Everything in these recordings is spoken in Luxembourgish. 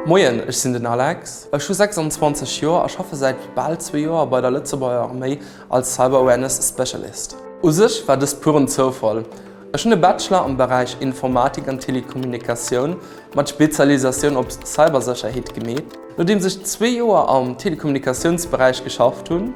Moien, ech sinn den Alex, ech hu 26 Joer a schaffe säit bal zwee Joer bei der Lëtzebuerger Arméi als Cyber Awareness Specialist. U sech war dëst puren Zoufall. Ech hunn e Bachelor am Beräich Informatik an Telekommunikatioun mat Spezialisatioun op Cybersécherheet gemeet. Nodeems ech zwee Joer am Telekommunikatiounsberäich geschafft hunn,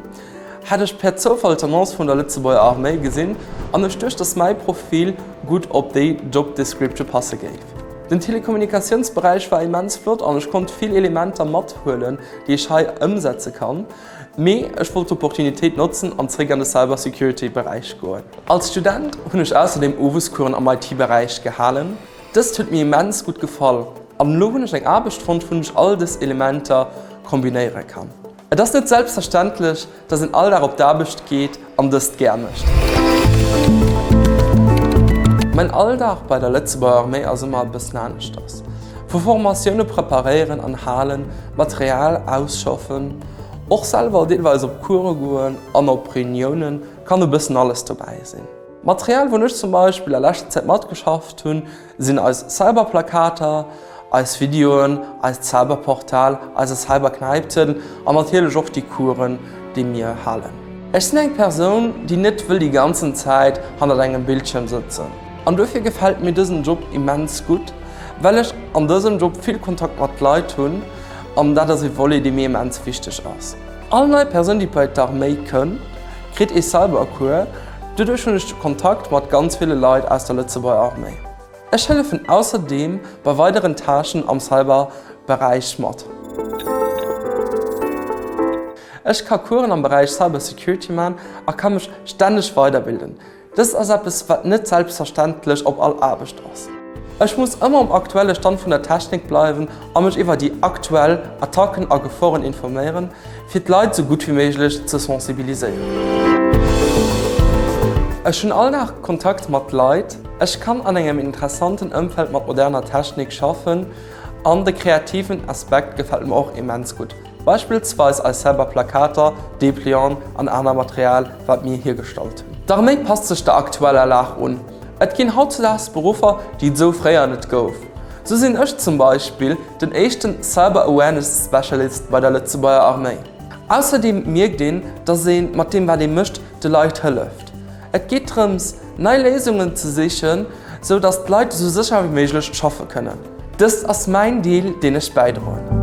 hat ech per Zoufall d'Annonce vun der Lëtzebuerger Arméi gesinn an ech duecht, dass mäi Profil gutt op déi Job Description passe géif. Den Telekommunikatiounsberäich war immens flott an ech konnt vill Elementer mathuelen, déi ech hei ëmsetze kann, mee ech wollt d'Opportunitéit notzen an zréck an de Cybersecurity Beräich goen. Als Student hunn ech ausserdeem Owescoursen am IT-Beräich gehalen. Dëst huet mir immens gutt gefall an elo hunn ech eng Aarbecht fonnt, wou ech all dës Elementer kombinéiere kann. Et ass net selbstverständlech, dass een all Dag op d'Aarbecht geet an dëst gär mécht. Mäin Alldag bei der Lëtzebuerger Arméi ass ëmmer e bëssen aneschters. Vu Formatioune preparéieren an halen, Material ausschaffen, och selwer deelweis op Course goen an op Reuniounen, kann e bëssen alles dobäi sinn. Material wou ech zum Beispill a leschter Zäit matgeschafft hunn, sinn eis Cyberplakater, eis Videoen, eist Cyberportal, eise Cyberknäipziedel an natierlech och déi Coursen, déi mir halen. Ech sinn eng Persoun, déi net wëll déi ganzen Zäit hannert engem Bildschierm sëtzen an dofir gefält mir dësen Job immens gutt, well ech an dësem Job vill Kontakt mat Leit hunn an dat ass ee Volet, dee mir immens wichteg ass. All nei Persoun, déi bei d'Arméi kënnt, kritt ee Cybercours. Doduerch hunn ech Kontakt mat ganz ville Leit aus der Lëtzebuerger Arméi. Ech hëllefen ausserdeem bei weideren Tâchen am Cyberberäich mat. Ech ka Coursen am Beräich Cybersecurity man a ka mech stänneg weiderbilden. Dëst ass eppes, wat net selbstverständlech op all Aarbecht ass. Ech muss ëmmer um aktuelle Stand vun der Technik bleiwen a mech iwwer déi aktuell Attacken a Geforen informéieren, fir d'Leit sou gutt wéi méiglech ze sensibiliséieren. Ech hunn all Dag Kontakt mat Leit, ech kann an engem interessanten Ëmfeld mat moderner Technik schaffen an de kreativen Aspekt gefält mer och immens gutt. Beispillsweis eis selber Plakater, Deplianten an aner Material wat mir hiergestallt hunn. D'Arméi passt sech der aktueller Lag un. Et ginn hautzedaags Beruffer déi et esou fréier net gouf. Sou sinn ech zum Beispill den éischten Cyber Awareness Specialist bei der Lëtzebuerger Arméi. Ausserdeem mierkt een, dass ee mat deem wat ee mécht de Leit hëlleft. Et geet drëms nei Léisungen ze sichen, sou dass d'Leit esou sécher wéi méiglech schaffe kënnen. Dëst ass mäin Deel deen ech bäidroen.